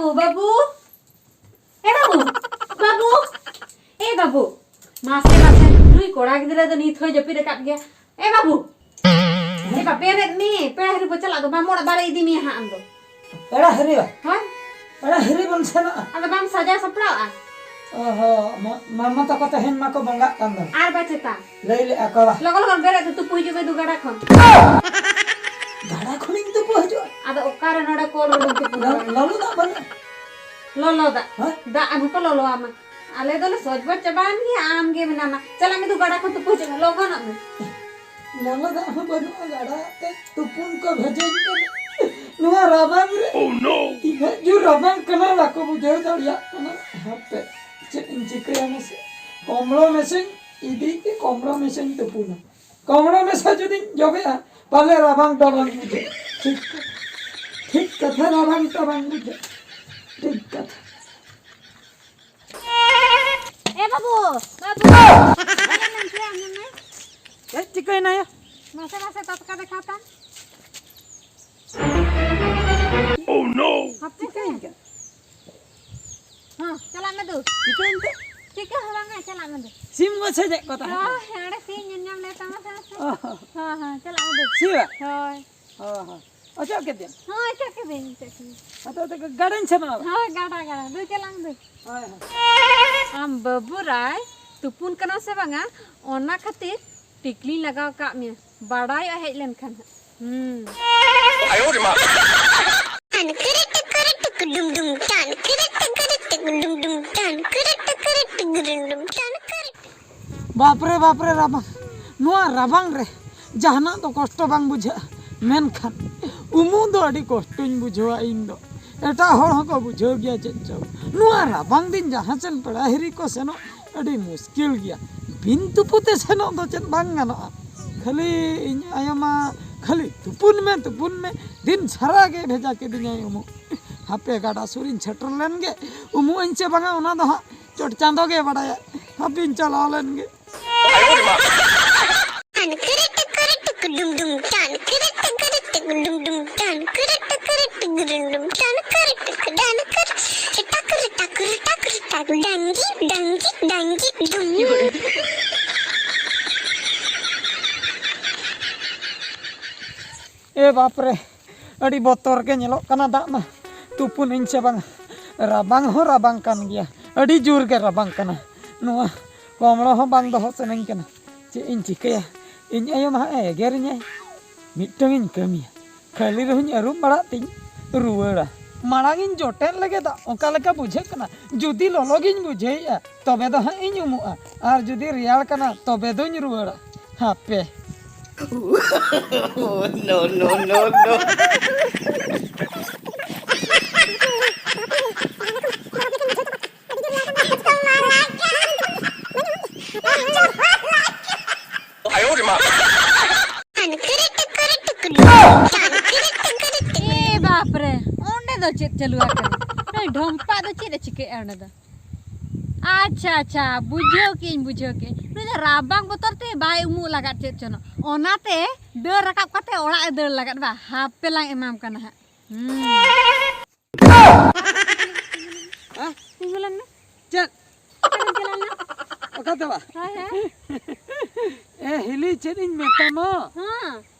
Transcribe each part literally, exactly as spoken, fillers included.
ᱳ ᱵᱟᱹᱵᱩ, ᱮ ᱵᱟᱹᱵᱩ, ᱵᱟᱹᱵᱩ, ᱮ ᱵᱟᱹᱵᱩ, ᱢᱟᱥᱮ, ᱢᱟᱥᱮ, ᱱᱩᱭ ᱠᱚᱲᱟ ᱜᱤᱫᱽᱨᱟᱹ ᱫᱚ ᱱᱤᱛ ᱦᱚᱸᱭ ᱡᱟᱹᱯᱤᱫ ᱟᱠᱟᱫ ᱜᱮᱭᱟ᱾ ᱮ ᱵᱟᱹᱵᱩ, ᱮ ᱵᱟ, ᱵᱮᱨᱮᱫ ᱢᱮ, ᱯᱮᱲᱟ ᱦᱤᱨᱤ ᱵᱚ ᱪᱟᱞᱟᱜ ᱫᱚ, ᱢᱟᱢᱚ ᱚᱲᱟᱜ ᱵᱟᱨᱮ ᱤᱫᱤ ᱢᱮᱭᱟ ᱦᱟᱸᱜ ᱟᱢ ᱫᱚ᱾ ᱯᱮᱲᱟ ᱦᱤᱨᱤ ᱵᱟ? ᱦᱳᱭ᱾ ᱯᱮᱲᱟ ᱦᱤᱨᱤ ᱵᱚᱱ ᱥᱮᱱᱚᱜᱼᱟ᱾ ᱟᱫᱚ ᱵᱟᱢ ᱥᱟᱡᱟᱣ ᱥᱟᱯᱲᱟᱣᱼᱟ? ᱚ ᱦᱚᱸ, ᱢᱟ-, ᱢᱟᱢᱟ ᱛᱟᱠᱚ ᱛᱮᱦᱮᱧ ᱢᱟᱠᱚ ᱵᱚᱸᱜᱟᱜ ᱠᱟᱱ ᱫᱚ᱾ ᱟᱨ ᱵᱟ ᱪᱮᱛᱟ? ᱞᱟᱹᱭ ᱞᱮᱜᱼᱟ ᱠᱚ ᱵᱟ᱾ ᱞᱚᱜᱚᱱ ᱞᱚᱜᱚᱱ ᱵᱮᱨᱮᱫ ᱛᱮ ᱛᱩᱯᱩ ᱦᱤᱡᱩᱜ ᱢᱮ ᱫᱩ ᱜᱟᱰᱟ ᱠᱷᱚᱱ᱾ ᱜᱟᱰᱟ ᱠᱷᱚᱱᱤᱧ ᱛᱩᱯᱩ ᱦᱤᱡᱩᱜᱼᱟ? ᱟᱫᱚ ᱚᱠᱟᱨᱮ ᱱᱚᱰᱮ ᱠᱚᱞ ᱨᱮᱫᱚᱢ ᱛᱩᱯᱩ ᱞᱚ-, ᱫᱟᱲᱮᱭᱟᱜᱼᱟ? ᱞᱚᱞᱚ ᱫᱟᱜ ᱵᱟᱹᱱᱩᱜᱼᱟ? ᱞᱚᱞᱚ ᱫᱟᱜ? ᱦᱮᱸ? ᱫᱟᱜ ᱟᱹᱜᱩ ᱠᱚ ᱞᱚᱞᱚᱣᱟᱢᱟ᱾ ᱟᱞᱮ ᱫᱚᱞᱮ ᱥᱚᱡᱽ ᱵᱚᱡᱽ ᱪᱟᱵᱟᱭᱮᱱ ᱜᱮᱭᱟ, ᱟᱢ ᱜᱮ ᱢᱮᱱᱟᱢᱟ᱾ ᱪᱟᱞᱟᱜ ᱢᱮ ᱫᱩ ᱜᱟᱰᱟ ᱠᱷᱚᱱ ᱛᱩᱯᱩ ᱦᱤᱡᱩᱜ ᱢᱮ, ᱞᱚᱜᱚᱱᱚᱜ ᱢᱮ᱾ ᱞᱚᱞᱚ ᱫᱟᱜ ᱦᱚᱸ ᱵᱟᱹᱱᱩᱜᱼᱟ ᱜᱟᱰᱟ ᱛᱮ ᱛᱩᱯᱩᱱ ᱠᱚ ᱵᱷᱮᱡᱟᱧ ᱠᱟᱱᱟ᱾ ᱱᱚᱣᱟ ᱨᱟᱵᱟᱝ ᱨᱮ ᱛᱤᱱᱟᱹᱜ ᱡᱳᱨ ᱨᱟᱵᱟᱝ ᱠᱟᱱᱟ ᱵᱟᱠᱚ ᱵᱩᱡᱷᱟᱹᱣ ᱫᱟᱲᱮᱭᱟᱜ ᱠᱟᱱᱟ᱾ ᱦᱟᱯᱮ, ᱪᱮᱫ ᱤᱧ ᱪᱤᱠᱟᱹᱭᱟ ᱢᱟᱥᱮ? ᱠᱚᱢᱲᱚ ᱢᱮᱥᱮᱧ ᱤᱫᱤᱭ ᱛᱮ ᱠᱚᱢᱲᱚ ᱢᱮᱥᱮᱧ ᱛᱩᱯᱩᱱᱟ᱾ ᱠᱚᱢᱲᱚ ᱢᱮᱥᱟ ᱡᱩᱫᱤᱧ ᱡᱚᱵᱮᱜᱼᱟ, ᱯᱟᱞᱮ ᱨᱟᱵᱟᱝ ᱴᱟᱵᱟᱝ ᱵᱩᱡᱷᱟᱹᱜᱼᱟ᱾ ᱴᱷᱤᱠ, ᱴᱷᱤᱠ ᱠᱟᱛᱷᱟ, ᱨᱟᱵᱟᱝ ᱴᱟᱵᱟᱝ ᱵᱩᱡᱷᱟᱹᱜᱼᱟ᱾ ᱴᱷᱤᱠ ᱠᱟᱛᱷᱟ᱾ ᱮ ᱵᱟᱹᱵᱩ, ᱵᱟᱹᱵᱩ᱾ ᱦᱮᱡ ᱮᱱᱟᱢ ᱪᱮ ᱟᱢ ᱢᱮ? ᱪᱮᱫ ᱪᱤᱠᱟᱹᱭᱮᱱᱟ ᱭᱟ? ᱢᱟᱥᱮ, ᱢᱟᱥᱮ, ᱴᱟᱴᱠᱟ ᱫᱮᱠᱷᱟᱣ ᱛᱟᱢ᱾ Oh no! ᱦᱟᱯᱮ ᱥᱮ᱾ ᱪᱤᱠᱟᱹᱭᱮᱱ ᱠᱟᱱᱟ? ᱦᱚᱸ, ᱪᱟᱞᱟᱜ ᱢᱮ ᱫᱩ᱾ ᱪᱤᱠᱟᱹᱭᱮᱱ ᱛᱮ? ᱪᱤᱠᱟᱹ ᱦᱚᱸ ᱵᱟᱝᱟ, ᱪᱟᱞᱟᱜ ᱢᱮ ᱫᱩ᱾ ᱥᱤᱢ ᱜᱚᱡ ᱥᱮ ᱪᱮᱫ ᱠᱚ ᱛᱟᱦᱮᱸ ᱠᱟᱱᱟ? ᱦᱳᱭ, ᱚᱸᱰᱮ ᱥᱤᱢ ᱧᱮᱞ ᱧᱟᱢ ᱞᱮ ᱛᱟᱢᱟ ᱥᱮ ᱢᱟᱥᱮ᱾ ᱚ ᱦᱚᱸ᱾ ᱦᱚᱸ, ᱦᱚᱸ, ᱪᱟᱞᱟᱜ ᱢᱮ ᱫᱩ᱾ ᱥᱤ ᱵᱟ? ᱦᱳᱭ᱾ ᱚ ᱦᱚᱸ᱾ ᱚᱪᱚᱜ ᱠᱮᱫᱮᱭᱟᱢ? ᱦᱳᱭ, ᱚᱪᱚᱜ ᱠᱮᱫᱮᱭᱟᱹᱧ, ᱚᱪᱚᱜ ᱠᱮᱫᱮᱭᱟᱹᱧ᱾ ᱟᱫᱚ, ᱟᱫᱚ ᱜᱟᱰᱟᱧ ᱥᱮᱱᱚᱜᱼᱟ ᱵᱟ? ᱦᱳᱭ, ᱜᱟᱰᱟ, ᱜᱟᱰᱟ᱾ ᱫᱩ, ᱪᱟᱞᱟᱜ ᱢᱮ ᱫᱩ᱾ ᱦᱳᱭ, ᱦᱳᱭ᱾ ᱟᱢ ᱵᱟᱹᱵᱩ ᱨᱟᱭ ᱛᱩᱯᱩᱱ ᱠᱟᱱᱟ ᱥᱮ ᱵᱟᱝᱟ, ᱚᱱᱟ ᱠᱷᱟᱹᱛᱤᱨ ᱴᱤᱠᱞᱤᱧ ᱞᱟᱜᱟᱣ ᱠᱟᱜ ᱢᱮᱭᱟ᱾ ᱵᱟᱰᱟᱭᱚᱜᱼᱟ ᱦᱮᱡ ᱞᱮᱱᱠᱷᱟᱱ ᱦᱟᱸᱜ᱾ ᱦᱩᱸ᱾ ᱴᱟᱱ ᱠᱤᱨᱤ ᱴᱤᱠᱤᱨᱤ ᱴᱤᱠᱤ ᱰᱩᱢ ᱰᱩᱢ, ᱴᱟᱱ ᱠᱤᱨᱤ ᱴᱤᱠᱤᱨᱤ ᱴᱤᱠᱤ ᱰᱩᱢ ᱰᱩᱢ, ᱴᱟᱱ ᱠᱤᱨᱤ ᱴᱤᱠᱤᱨᱤ ᱴᱤᱠᱤ ᱰᱩᱢ ᱰᱩᱢ, ᱴᱟᱱ ᱠᱤᱨᱤ ᱴᱤᱠᱤ᱾ ᱵᱟᱯᱨᱮ, ᱵᱟᱯᱨᱮ, ᱨᱟᱵᱟᱝ᱾ ᱱᱚᱣᱟ ᱨᱟᱵᱟᱝ ᱨᱮ ᱡᱟᱦᱟᱱᱟᱜ ᱫᱚ ᱠᱚᱥᱴᱚ ᱵᱟᱝ ᱵᱩᱡᱷᱟᱹᱜᱼᱟ, ᱢᱮᱱᱠᱷᱟᱱ ᱩᱢᱩᱜ ᱫᱚ ᱟᱹᱰᱤ ᱠᱚᱥᱴᱚᱧ ᱵᱩᱡᱷᱟᱹᱣᱟ ᱤᱧ ᱫᱚ᱾ ᱮᱴᱟᱜ ᱦᱚᱲ ᱦᱚᱸᱠᱚ ᱵᱩᱡᱷᱟᱹᱣ ᱜᱮᱭᱟ ᱪᱮᱫ ᱪᱚ᱾ ᱱᱚᱣᱟ ᱨᱟᱵᱟᱝ ᱫᱤᱱ ᱡᱟᱦᱟᱸ ᱥᱮᱱ ᱯᱮᱲᱟ ᱦᱤᱨᱤ ᱠᱚ ᱥᱮᱱᱚᱜ ᱟᱹᱰᱤ ᱢᱩᱥᱠᱤᱞ ᱜᱮᱭᱟ᱾ ᱵᱤᱱ ᱛᱩᱯᱩ ᱛᱮ ᱥᱮᱱᱚᱜ ᱫᱚ ᱪᱮᱫ ᱵᱟᱝ ᱜᱟᱱᱚᱜᱼᱟ᱾ ᱠᱷᱟᱹᱞᱤ ᱤᱧ ᱟᱭᱳ ᱢᱟ ᱠᱷᱟᱹᱞᱤ, "ᱛᱩᱯᱩᱱ ᱢᱮ, ᱛᱩᱯᱩᱱ ᱢᱮ", ᱫᱤᱱ ᱥᱟᱨᱟ ᱜᱮ ᱵᱷᱮᱡᱟ ᱠᱤᱫᱤᱧᱟᱭ ᱩᱢᱩᱜ᱾ ᱦᱟᱯᱮ ᱜᱟᱰᱟ ᱥᱩᱨᱤᱧ ᱥᱮᱴᱮᱨ ᱞᱮᱱ ᱜᱮ, ᱩᱢᱩᱜ ᱟᱹᱧ ᱪᱮ ᱵᱟᱝᱟ ᱚᱱᱟ ᱫᱚ ᱦᱟᱸᱜ ᱪᱚᱴ ᱪᱟᱸᱫᱚ ᱜᱮ ᱵᱟᱲᱟᱭᱟ᱾ ᱦᱟᱯᱮᱧ ᱪᱟᱞᱟᱣ ᱞᱮᱱ ᱜᱮ᱾ ᱴᱟᱱ ᱠᱤᱨᱤ ᱴᱤᱠᱤᱨᱤ ᱴᱤᱠᱤ ᱰᱩᱢ ᱰᱩᱢ, ᱴᱟᱱ ᱠᱤᱨᱤ ᱴᱤᱠᱤᱨᱤ ᱴᱤᱠᱤ ᱰᱩᱢ ᱰᱩᱢ, ᱴᱟᱱ ᱠᱤᱨᱤ ᱴᱤᱠᱤᱨᱤ ᱴᱤᱠᱤ ᱰᱩᱢ ᱰᱩᱢ, ᱴᱟᱱ ᱠᱤᱨᱤ ᱴᱤᱠᱤ, ᱴᱟᱱ ᱮ ᱵᱟᱯᱨᱮ, ᱟᱹᱰᱤ ᱵᱚᱛᱚᱨ ᱜᱮ ᱧᱮᱞᱚᱜ ᱠᱟᱱᱟ ᱫᱟᱜ ᱢᱟ᱾ ᱛᱩᱯᱩᱱᱟᱹᱧ ᱥᱮ ᱵᱟᱝ? ᱨᱟᱵᱟᱝ ᱦᱚᱸ ᱨᱟᱵᱟᱝ ᱠᱟᱱ ᱜᱮᱭᱟ, ᱟᱹᱰᱤ ᱡᱳᱨ ᱜᱮ ᱨᱟᱵᱟᱝ ᱠᱟᱱᱟ᱾ ᱱᱚᱣᱟ ᱠᱚᱢᱲᱚ ᱦᱚᱸ ᱵᱟᱝ ᱫᱚᱦᱚ ᱥᱟᱱᱟᱧ ᱠᱟᱱᱟ᱾ ᱪᱮᱫ ᱤᱧ ᱪᱤᱠᱟᱹᱭᱟ? ᱤᱧ ᱟᱭᱳ ᱢᱟ ᱦᱟᱸᱜ ᱮ ᱮᱜᱮᱨᱤᱧᱟᱭ᱾ ᱢᱤᱫᱴᱟᱝ ᱤᱧ ᱠᱟᱹᱢᱤᱭᱟ, ᱠᱷᱟᱹᱞᱤ ᱨᱮᱦᱚᱸᱧ ᱟᱹᱨᱩᱵ ᱵᱟᱲᱟᱜ ᱛᱤᱧ ᱨᱩᱣᱟᱹᱲᱟ᱾ ᱢᱟᱲᱟᱝ ᱤᱧ ᱡᱚᱴᱮᱫ ᱞᱮᱜᱮ ᱫᱟᱜ, ᱚᱠᱟ ᱞᱮᱠᱟ ᱵᱩᱡᱷᱟᱹᱜ ᱠᱟᱱᱟ᱾ ᱡᱩᱫᱤ ᱞᱚᱞᱚ ᱜᱤᱧ ᱵᱩᱡᱷᱟᱹᱣᱮᱫᱼᱟ, ᱛᱚᱵᱮ ᱫᱚ ᱦᱟᱸᱜ ᱤᱧ ᱩᱢᱩᱜᱼᱟ, ᱟᱨ ᱡᱩᱫᱤ ᱨᱮᱭᱟᱲ ᱠᱟᱱᱟ, ᱛᱚᱵᱮ ᱫᱚᱧ ᱨᱩᱣᱟᱹᱲᱟ᱾ ᱦᱟᱯᱮ᱾ No, no, no, no. ᱮ ᱵᱟᱯᱨᱮ, ᱚᱸᱰᱮ ᱫᱚ ᱪᱮᱫ ᱪᱟᱹᱞᱩ ᱟᱠᱟᱱᱟ? ᱱᱩᱭ ᱰᱷᱚᱢᱯᱟ ᱫᱚ ᱪᱮᱫ ᱮ ᱪᱤᱠᱟᱹᱭᱮᱫᱼᱟ ᱚᱸᱰᱮ ᱫᱚ? ᱟᱪᱪᱷᱟ, ᱟᱪᱪᱷᱟ, ᱵᱩᱡᱷᱟᱹᱣ ᱠᱮᱜᱼᱟᱹᱧ, ᱵᱩᱡᱷᱟᱹᱣ ᱠᱮᱜᱼᱟᱹᱧ᱾ ᱱᱩᱭ ᱫᱚ ᱨᱟᱵᱟᱝ ᱵᱚᱛᱚᱨ ᱛᱮ ᱵᱟᱭ ᱩᱢᱩᱜ ᱞᱟᱜᱟᱫ ᱪᱮᱫ ᱪᱚᱱᱚ, ᱚᱱᱟᱛᱮ ᱰᱟᱹᱨ ᱨᱟᱠᱟᱵ ᱠᱟᱛᱮ ᱚᱲᱟᱜ ᱮ ᱫᱟᱹᱲ ᱞᱟᱜᱟᱫ ᱵᱟ᱾ ᱦᱟᱯᱮ ᱞᱟᱝ ᱮᱢᱟᱢ ᱠᱟᱱᱟ ᱦᱟᱸᱜ᱾ ᱦᱩᱸ᱾ ᱦᱮᱸ? ᱛᱤᱸᱜᱩ ᱞᱮᱱ ᱢᱮ᱾ ᱪᱮᱫ? ᱚᱠᱟᱨᱮᱢ ᱪᱟᱞᱟᱣ ᱞᱮᱱᱟ? ᱚᱠᱟ ᱛᱮ ᱵᱟ? ᱦᱳᱭ, ᱦᱳᱭ᱾ ᱮ ᱦᱤᱞᱤ, ᱪᱮᱫ ᱤᱧ ᱢᱮᱛᱟᱢᱟ? ᱦᱮᱸ᱾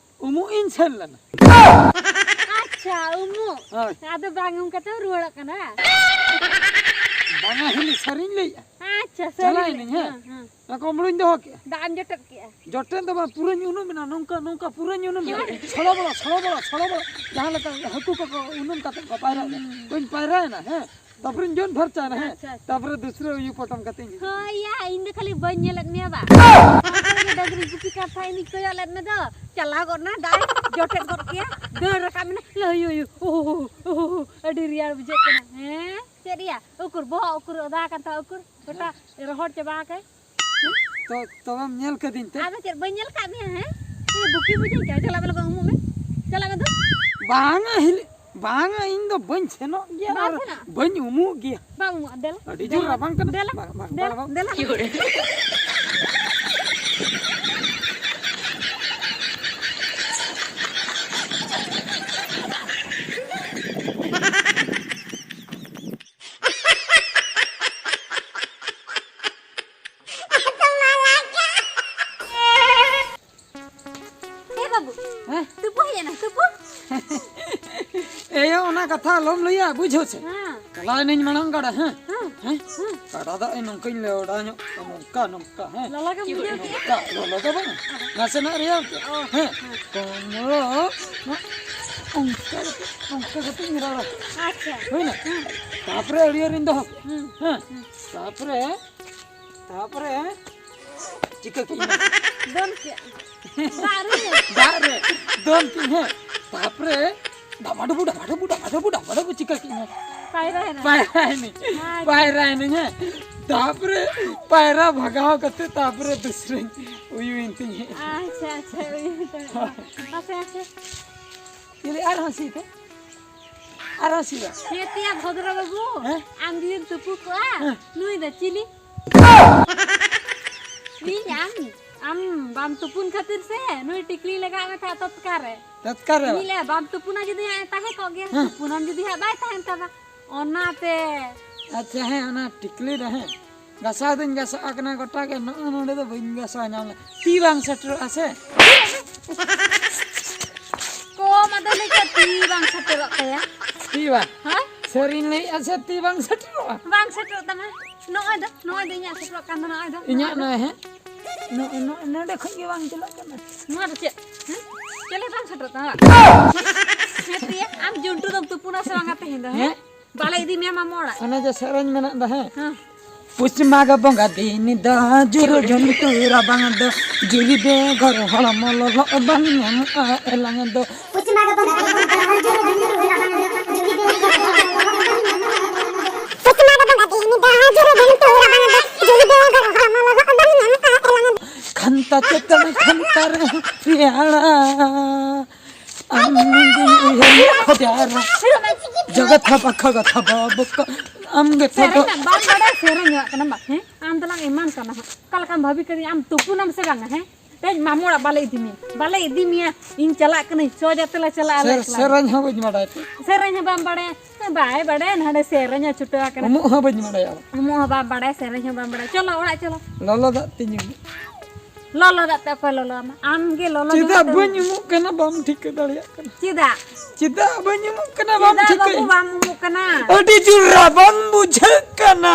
ᱩᱢᱩᱜ ᱤᱧ ᱥᱮᱱ ᱞᱮᱱᱟ᱾ ᱟᱪᱪᱷᱟ, ᱩᱢᱩᱜ᱾ ᱦᱳᱭ᱾ ᱟᱫᱚ ᱵᱟᱝ ᱩᱢ ᱠᱟᱛᱮᱢ ᱨᱩᱣᱟᱹᱲᱚᱜ ᱠᱟᱱᱟ? ᱵᱟᱝᱟ ᱦᱤᱞᱤ, ᱥᱟᱹᱨᱤᱧ ᱞᱟᱹᱭᱮᱜᱼᱟ᱾ ᱟᱪᱪᱷᱟ, ᱥᱟᱹᱨᱤ ᱪᱟᱞᱟᱣ ᱜᱮ᱾ ᱮᱱᱟᱹᱧ, ᱦᱮᱸ᱾ ᱦᱮᱸ, ᱦᱮᱸ᱾ ᱚᱱᱟ ᱠᱚᱢᱲᱚᱧ ᱫᱚᱦᱚ ᱠᱮᱜᱼᱟ᱾ ᱫᱟᱜ ᱮᱢ ᱡᱚᱴᱮᱫ ᱠᱮᱜᱼᱟ? ᱡᱚᱴᱮᱫ ᱫᱚ ᱵᱟᱝ, ᱯᱩᱨᱟᱹᱧ ᱩᱱᱩᱢ ᱮᱱᱟ, ᱱᱚᱝᱠᱟ, ᱱᱚᱝᱠᱟ ᱯᱩᱨᱟᱹᱧ ᱩᱱᱩᱢ ᱮᱱᱟ᱾ ᱦᱮᱸ᱾ ᱥᱚᱲᱚ ᱵᱚᱲᱚ, ᱥᱚᱲᱚ ᱵᱚᱲᱚ, ᱥᱚᱲᱚ ᱵᱚᱲᱚ᱾ ᱡᱟᱦᱟᱸ ᱞᱮᱠᱟ ᱦᱟᱹᱠᱩ ᱠᱚᱠᱚ ᱩᱱᱩᱢ ᱠᱟᱛᱮ ᱠᱚ ᱯᱟᱭᱨᱟᱜᱼᱟ᱾ ᱦᱩᱸ᱾ ᱚᱱᱠᱟᱧ ᱯᱟᱭᱨᱟᱭᱮᱱᱟ, ᱦᱮᱸ᱾ ᱛᱟᱨᱯᱚᱨᱮᱧ ᱡᱚᱫ ᱯᱷᱟᱨᱪᱟᱭᱮᱱᱟ, ᱦᱮᱸ᱾ ᱟᱪᱪᱷᱟ, ᱟᱪᱪᱷᱟ᱾ ᱛᱟᱨᱯᱚᱨᱮ ᱫᱩᱥᱨᱟᱹ ᱩᱭᱩ ᱯᱚᱴᱚᱢ ᱠᱟᱛᱮᱧ ᱦᱤᱡᱩᱜ ᱦᱳᱭ ᱭᱟ, ᱤᱧ ᱫᱚ ᱠᱷᱟᱹᱞᱤ ᱵᱟᱹᱧ ᱧᱮᱞᱮᱫ ᱢᱮᱭᱟ ᱵᱟ᱾ ᱟᱯᱮ ᱜᱮ ᱰᱟᱹᱝᱨᱤ ᱜᱩᱯᱤ ᱠᱟᱛᱷᱟ ᱤᱧᱤᱧ ᱠᱚᱭᱚᱜ ᱞᱮᱫ ᱢᱮ ᱫᱚ᱾ ᱪᱟᱞᱟᱣ ᱜᱚᱫ ᱱᱟ, ᱫᱟᱜ ᱡᱚᱴᱮᱫ ᱜᱚᱫ ᱠᱮᱭᱟ, ᱫᱟᱹᱲ ᱨᱟᱠᱟᱵ ᱮᱱᱟ᱾ ᱞᱟᱹᱭ, ᱳᱭ, ᱳᱭ, ᱳᱦ, ᱳᱦ, ᱳᱦ, ᱟᱹᱰᱤ ᱨᱮᱭᱟᱲ ᱵᱩᱡᱷᱟᱹᱜ ᱠᱟᱱᱟ᱾ ᱦᱮᱸ, ᱪᱮᱫ ᱭᱟ? ᱩᱠᱩᱨ, ᱵᱚᱦᱚᱜ ᱩᱠᱩᱨ ᱚᱫᱟ ᱟᱠᱟᱱ ᱛᱟᱢᱟ, ᱩᱠᱩᱨ, ᱜᱚᱴᱟ ᱨᱚᱦᱚᱲ ᱪᱟᱵᱟ ᱟᱠᱟᱭ᱾ ᱛᱚ, ᱛᱚᱵᱮᱢ ᱧᱮᱞ ᱠᱟᱹᱫᱤᱧ ᱛᱮ? ᱟᱫᱚ ᱪᱮᱫ, ᱵᱟᱹᱧ ᱧᱮᱞ ᱠᱟᱜ ᱢᱮᱭᱟ, ᱦᱮᱸ? ᱤᱧ ᱫᱚ ᱵᱩᱠᱤ ᱵᱩᱡᱷᱟᱹᱧ ᱠᱟᱱᱟ᱾ ᱪᱟᱞᱟᱜ ᱢᱮ ᱞᱚᱜᱚᱱ ᱩᱢᱩᱜ ᱢᱮ᱾ ᱪᱟᱞᱟᱜ ᱢᱮ ᱫᱩ᱾ ᱵᱟᱝᱟ ᱦᱤᱞᱤ, ᱵᱟᱝᱟ, ᱤᱧ ᱫᱚ ᱵᱟᱹᱧ ᱥᱮᱱᱚᱜ ᱜᱮᱭᱟ ᱵᱟᱢ ᱟᱨ ᱥᱮᱱᱚᱜᱼᱟ? ᱵᱟᱹᱧ ᱩᱢᱩᱜ ᱜᱮᱭᱟ᱾ ᱵᱟᱢ ᱩᱢᱩᱜᱼᱟ, ᱫᱮᱞᱟ᱾ ᱟᱹᱰᱤ ᱡᱳᱨ ᱫᱮᱞᱟ᱾ ᱨᱟᱵᱟᱝ ᱠᱟᱱᱟ᱾ ᱫᱮᱞᱟ᱾ ᱵᱟᱝ, ᱵᱟᱝ, ᱫᱮᱞᱟ᱾ ᱵᱟᱝ, ᱵᱟᱝ᱾ ᱫᱮᱞᱟ᱾ ᱮ ᱵᱟᱹᱵᱩ, ᱦᱮᱸ? ᱛᱩᱯᱩ ᱦᱮᱡ ᱮᱱᱟ ᱛᱩᱯᱩ᱾ ᱮᱭᱳ, ᱚᱱᱟ ᱠᱟᱛᱷᱟ ᱟᱞᱚᱢ ᱞᱟᱹᱭᱟ, ᱵᱩᱡᱷᱟᱹᱣ ᱥᱮ? ᱦᱮᱸ᱾ ᱪᱟᱞᱟᱣ ᱮᱱᱟᱹᱧ ᱢᱟᱲᱟᱝ ᱜᱟᱰᱟ, ᱦᱮᱸ? ᱦᱮᱸ᱾ ᱦᱮᱸ? ᱦᱮᱸ᱾ ᱜᱟᱰᱟ ᱫᱟᱜ ᱤᱧ ᱱᱚᱝᱠᱟᱧ ᱞᱮᱣᱲᱟ ᱧᱚᱜ ᱠᱮᱫᱟ, ᱱᱚᱝᱠᱟ, ᱱᱚᱝᱠᱟ, ᱦᱮᱸ? ᱞᱚᱞᱚ ᱜᱮᱢ ᱵᱩᱡᱷᱟᱹᱣ ᱠᱮᱫᱟ? ᱱᱚᱝᱠᱟ, ᱞᱚᱞᱚ ᱫᱚ ᱵᱟᱝ, ᱱᱟᱥᱮᱱᱟᱜ ᱨᱮᱭᱟᱲ ᱜᱮ᱾ ᱚ, ᱦᱮᱸ? ᱦᱮᱸ᱾ ᱠᱚᱢᱨᱚ, ᱚᱱᱠᱟ ᱠᱟᱛᱮ, ᱚᱱᱠᱟ ᱠᱟᱛᱮᱧ ᱨᱟᱲᱟ᱾ ᱟᱪᱪᱷᱟ᱾ ᱦᱩᱭᱱᱟ? ᱦᱮᱸ᱾ ᱛᱟᱯᱚᱨᱮ ᱟᱹᱲᱭᱟᱹᱨᱤᱧ ᱫᱚᱦᱚ ᱠᱮᱫᱟ᱾ ᱦᱩᱸ᱾ ᱦᱮᱸ? ᱦᱩᱸ᱾ ᱛᱟᱯᱚᱨᱮ ᱛᱟᱯᱚᱨᱮ ᱪᱤᱠᱟᱹ ᱠᱮᱫ ᱫᱚᱱ ᱠᱮᱫ᱾ ᱫᱟᱜ ᱨᱮ᱾ ᱫᱟᱜ ᱨᱮ ᱫᱚᱱ ᱠᱮᱫ, ᱦᱮᱸ᱾ ᱛᱟᱯᱚᱨᱮ ᱰᱟᱵᱟ ᱰᱩᱵᱩ, ᱰᱟᱵᱟ ᱰᱩᱵᱩ, ᱰᱟᱵᱟ ᱰᱩᱵᱩ, ᱰᱟᱵᱟ ᱰᱩᱵᱩ ᱪᱤᱠᱟᱹ ᱠᱮᱫ, ᱦᱮᱸ᱾ ᱯᱟᱭᱨᱟᱭᱮᱱᱟ᱾ ᱯᱟᱭᱨᱟᱭᱮᱱᱟᱹᱧ᱾ ᱟᱪᱪᱷᱟ᱾ ᱯᱟᱭᱨᱟᱭᱮᱱᱟᱹᱧ, ᱦᱮᱸ᱾ ᱛᱟᱯᱚᱨᱮ ᱯᱟᱭᱨᱟ ᱵᱷᱟᱜᱟᱣ ᱠᱟᱛᱮ ᱛᱟᱯᱚᱨᱮ ᱫᱩᱥᱨᱟᱹᱧ ᱩᱭᱩᱭᱮᱱ ᱛᱤᱧ, ᱦᱮᱸ᱾ ᱟᱪᱪᱷᱟ, ᱟᱪᱪᱷᱟ, ᱩᱭᱩ ᱛᱟᱢ᱾ ᱟᱪᱪᱷᱟ, ᱟᱪᱪᱷᱟ᱾ ᱪᱤᱞᱤ ᱟᱨᱦᱚᱸ ᱥᱤ ᱛᱮ? ᱟᱨᱦᱚᱸ ᱥᱤ ᱵᱟ᱾ ᱪᱮᱫ ᱭᱟ ᱵᱷᱚᱫᱨᱚ ᱵᱟᱹᱵᱩ? ᱦᱮᱸ? ᱟᱢ ᱡᱩᱫᱤᱢ ᱛᱩᱯᱩ ᱠᱚᱜᱼᱟ, ᱦᱮᱸ᱾ ᱱᱩᱭ ᱫᱚ ᱪᱤᱞᱤ? ᱤᱧ ᱟᱢ, ᱟᱢ ᱵᱟᱢ ᱛᱩᱯᱩᱱ ᱠᱷᱟᱹᱛᱤᱨ ᱥᱮ ᱱᱩᱭ ᱴᱤᱠᱞᱤ ᱞᱟᱜᱟᱜ ᱢᱮ ᱛᱟᱦᱮᱸᱫ ᱛᱚᱛᱠᱟ ᱨᱮ᱾ ᱛᱚᱛᱠᱟ ᱨᱮ? ᱤᱧ ᱞᱟᱹᱭᱟ ᱵᱟᱢ ᱛᱩᱯᱩᱱᱟ ᱡᱩᱫᱤ ᱦᱟᱸᱜ ᱮ ᱛᱟᱦᱮᱸ ᱠᱚᱜ ᱜᱮᱭᱟ᱾ ᱦᱮᱸ᱾ ᱛᱩᱯᱩᱱᱟᱢ ᱡᱩᱫᱤ ᱦᱟᱸᱜ ᱵᱟᱭ ᱛᱟᱦᱮᱱ ᱛᱟᱢᱟ᱾ ᱚᱱᱟᱛᱮ᱾ ᱟᱪᱪᱷᱟ, ᱦᱮᱸ, ᱚᱱᱟ ᱴᱤᱠᱞᱤ ᱨᱮ, ᱦᱮᱸ᱾ ᱜᱟᱥᱟᱣ ᱫᱩᱧ ᱜᱟᱥᱟᱣ ᱟᱠᱟᱱᱟ ᱜᱚᱴᱟ ᱜᱮ, ᱱᱚᱜᱼᱚ ᱱᱚᱰᱮ ᱫᱚ ᱵᱟᱹᱧ ᱜᱟᱥᱟᱣ ᱧᱟᱢ ᱞᱮᱫ᱾ ᱛᱤ ᱵᱟᱝ ᱥᱮᱴᱮᱨᱚᱜᱼᱟ ᱥᱮ? ᱠᱚᱢ ᱟᱫᱚ ᱞᱟᱹᱭ ᱠᱮᱫ ᱛᱤ ᱵᱟᱝ ᱥᱮᱴᱮᱨᱚᱜ ᱛᱟᱭᱟ᱾ ᱛᱤ ᱵᱟᱝ? ᱦᱮᱸ? ᱥᱟᱹᱨᱤᱧ ᱞᱟᱹᱭᱮᱫᱼᱟ ᱥᱮ ᱛᱤ ᱵᱟᱝ ᱥᱮᱴᱮᱨᱚᱜᱼᱟ? ᱵᱟᱝ ᱥᱮᱴᱮᱨᱚᱜ ᱛᱟᱢᱟ᱾ ᱱᱚᱜᱼᱚᱭ ᱫᱚ, ᱱᱚᱜᱼᱚᱭ ᱫᱚ ᱤᱧᱟᱹᱜ ᱥᱮᱴᱮᱨᱚᱜ ᱠᱟᱱ ᱫᱚ, ᱱᱚᱜᱼᱚᱭ ᱫᱚ᱾ ᱤᱧᱟᱹᱜ ᱱᱚᱜᱼᱚᱭ ᱫᱚ᱾ ᱱᱚᱜᱼᱚᱭ, ᱦᱮᱸ? ᱱᱚ-, ᱱᱚ-, ᱱᱚᱰᱮ ᱠᱷᱚᱡ ᱜᱮ ᱵᱟᱝ ᱪᱟᱞᱟᱜ ᱠᱟᱱᱟ᱾ ᱱᱚᱣᱟ ᱫᱚ ᱪᱮᱫ? ᱦᱮᱸ? ᱪᱮᱫ ᱞᱮᱠᱟ ᱵᱟᱝ ᱥᱮᱴᱮᱨᱚᱜ ᱛᱟᱢᱟ? ᱦᱮᱸ ᱛᱤᱭᱟ, ᱟᱢ ᱡᱩᱱᱴᱩ ᱫᱚᱢ ᱛᱩᱯᱩᱱᱟ ᱥᱮ ᱵᱟᱝᱟ ᱛᱮᱦᱮᱧ ᱫᱚ, ᱦᱮᱸ? ᱦᱮᱸ? ᱵᱟᱞᱮ ᱤᱫᱤ ᱢᱮᱭᱟ ᱢᱟᱢᱚ ᱚᱲᱟᱜ᱾ ᱚᱱᱮ ᱡᱮ ᱥᱮᱨᱮᱧ ᱢᱮᱱᱟᱜ ᱫᱚ, ᱦᱮᱸ? ᱦᱮᱸ᱾ ᱯᱩᱥ ᱢᱟᱜᱽ ᱵᱚᱸᱜᱟ ᱫᱤᱱ ᱫᱚ ᱡᱩᱨᱩ ᱡᱩᱱᱴᱩ ᱨᱟᱵᱟᱝ ᱫᱚ ᱡᱤᱣᱤ ᱵᱮᱜᱚᱨ ᱦᱚᱲᱢᱚ ᱞᱚᱞᱚ ᱵᱟᱝ ᱧᱟᱢᱚᱜᱼᱟ ᱮᱞᱟᱝ ᱫᱚ᱾ ᱯᱩᱥ ᱢᱟᱜᱽ ᱵᱚᱸᱜᱟ ᱫᱤᱱ ᱫᱚ ᱡᱩᱨᱩ ᱡᱩᱱᱴᱩ ᱨᱟᱵᱟᱝ ᱫᱚ ᱡᱤᱣᱤ ᱵᱮᱜᱚᱨ ᱦᱚᱲᱢᱚ ᱞᱚᱞᱚ ᱵᱟᱝ ᱧᱟᱢᱚᱜᱼᱟ᱾ ᱯᱩᱥ ᱢᱟᱜᱽ ᱵᱚᱸᱜᱟ ᱫᱤᱱ ᱫᱚ ᱡᱩᱨᱩ ᱡᱩᱱᱴᱩ ᱨᱟᱵᱟᱝ ᱫᱚ ᱡᱤᱣᱤ ᱵᱮᱜᱚᱨ ᱦᱚᱲᱢᱚ ᱞᱚᱞᱚ ᱵᱟᱝ ᱧᱟᱢᱚᱜᱼᱟ ᱮᱞᱟᱝ ᱫᱚ᱾ ᱠᱷᱟᱱᱛᱟ ᱪᱮᱛᱟᱱ ᱠᱷᱟᱱᱛᱟ ᱨᱮᱦᱚᱸ ᱨᱮᱭᱟᱲᱟ᱾ ᱟᱢ ᱜᱮᱧ ᱩᱭᱦᱟᱹᱨ ᱠᱷᱚᱡᱟᱨ᱾ ᱡᱚᱜᱚᱛ ᱦᱟᱵᱟ ᱠᱷᱚᱜᱚᱛ ᱦᱟᱵᱟ ᱵᱚᱠᱚ᱾ ᱟᱢ ᱜᱮ ᱥᱮᱨᱮᱧ ᱛᱷᱚᱜᱚ᱾ ᱢᱟ ᱵᱟᱢ ᱵᱟᱲᱟᱭ, ᱥᱮᱨᱮᱧ ᱦᱚᱸ ᱠᱟᱱᱟ ᱵᱟ, ᱦᱮᱸ? ᱟᱢ ᱫᱚᱞᱟᱝ ᱮᱢᱟᱱ ᱠᱟᱱᱟ ᱦᱟᱸᱜ᱾ ᱚᱠᱟ ᱞᱮᱠᱟᱢ ᱵᱷᱟᱵᱤ ᱠᱟᱹᱫᱤᱧᱟ? ᱟᱢ ᱛᱩᱯᱩᱱᱟᱢ ᱥᱮ ᱵᱟᱝᱟ, ᱦᱮᱸ? ᱛᱮᱦᱮᱧ ᱢᱟᱢᱚ ᱚᱲᱟᱜ ᱵᱟᱞᱮ ᱤᱫᱤ ᱢᱮᱭᱟ᱾ ᱵᱟᱞᱮ ᱤᱫᱤ ᱢᱮᱭᱟ᱾ ᱤᱧ ᱪᱟᱞᱟᱜ ᱠᱟᱹᱱᱟᱹᱧ᱾ ᱥᱚᱡᱟ ᱛᱮᱞᱮ ᱪᱟᱞᱟᱜᱼᱟ ᱟᱞᱮ ᱥᱮᱨ-, ᱮᱠᱞᱟ᱾ ᱥᱮᱨᱮᱧ ᱦᱚᱸ ᱵᱟᱹᱧ ᱵᱟᱰᱟᱭ ᱛᱮ᱾ ᱥᱮᱨᱮᱧ ᱦᱚᱸ ᱵᱟᱢ ᱵᱟᱲᱟᱭᱟ? ᱵᱟᱭ ᱵᱟᱰᱟᱭᱟ, ᱱᱟᱰᱮ ᱥᱮᱨᱮᱧ ᱮ ᱪᱷᱩᱴᱟᱹᱣ ᱟᱠᱟᱱᱟ᱾ ᱩᱢᱩᱜ ᱦᱚᱸ ᱵᱟᱹᱧ ᱵᱟᱰᱟᱭᱟ᱾ ᱩᱢᱩᱜ ᱦᱚᱸ ᱵᱟᱢ ᱵᱟᱰᱟᱭᱟ, ᱥᱮᱨᱮᱧ ᱦᱚᱸ ᱵᱟᱢ ᱵᱟᱰᱟᱭᱟ᱾ ᱪᱚᱞᱚ ᱚᱲᱟᱜ ᱪᱚᱞᱚ᱾ ᱞᱚᱞᱚ ᱫᱟᱜ ᱛᱤᱧ ᱧᱩ᱾ ᱞᱚᱞᱚ ᱫᱟᱜ ᱛᱮ ᱚᱠᱚᱭ ᱞᱚᱞᱚ ᱟᱢᱟ? ᱟᱢ ᱜᱮ ᱞᱚᱞᱚ ᱡᱚᱝ ᱪᱮᱫᱟᱜ ᱛᱮᱢ- ᱵᱟᱹᱧ ᱩᱢᱩᱜ ᱠᱟᱱᱟ ᱵᱟᱢ ᱴᱷᱤᱠᱟᱹ ᱫᱟᱲᱮᱭᱟᱜ ᱠᱟᱱᱟ? ᱪᱮᱫᱟᱜ? ᱪᱮᱫᱟᱜ ᱵᱟᱹᱧ ᱩᱢᱩᱜ ᱠᱟᱱᱟ ᱵᱟᱢ ᱪᱮᱫᱟᱜ ᱴᱷᱤᱠᱟᱹ? ᱵᱟᱹᱵᱩ ᱵᱟᱢ ᱩᱢᱩᱜ ᱠᱟᱱᱟ? ᱟᱹᱰᱤ ᱡᱳᱨ ᱨᱟᱵᱟᱝ ᱵᱩᱡᱷᱟᱹᱜ ᱠᱟᱱᱟ᱾